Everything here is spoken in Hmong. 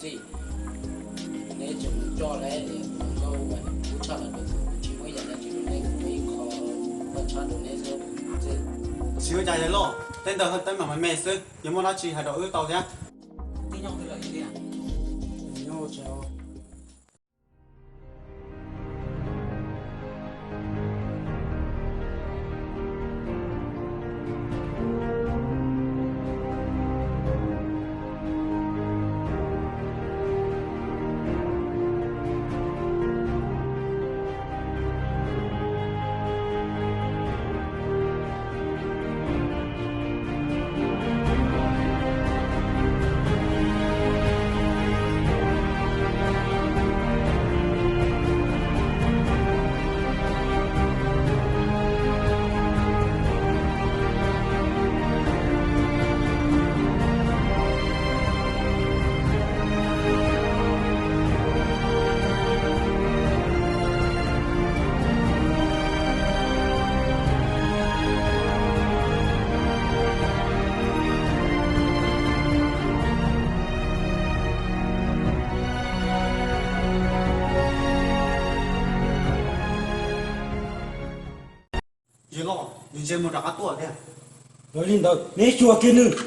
Neb tseem mus coj lawm, kuv tshaj los rau kuv, kuv tsis muaj ib yam dab tsi rau neb, kuv muaj ib qho tshaj rau neb xwb. Tsis ua cas yawg loj, tej ntawd teeb meem me me xwb, yog muaj dab tsi hais rau wb tau thiab. Yawg loj, nws ntshe mus rov qab tuaj thiab. Yog li ntawd neb xyuas kiag nws.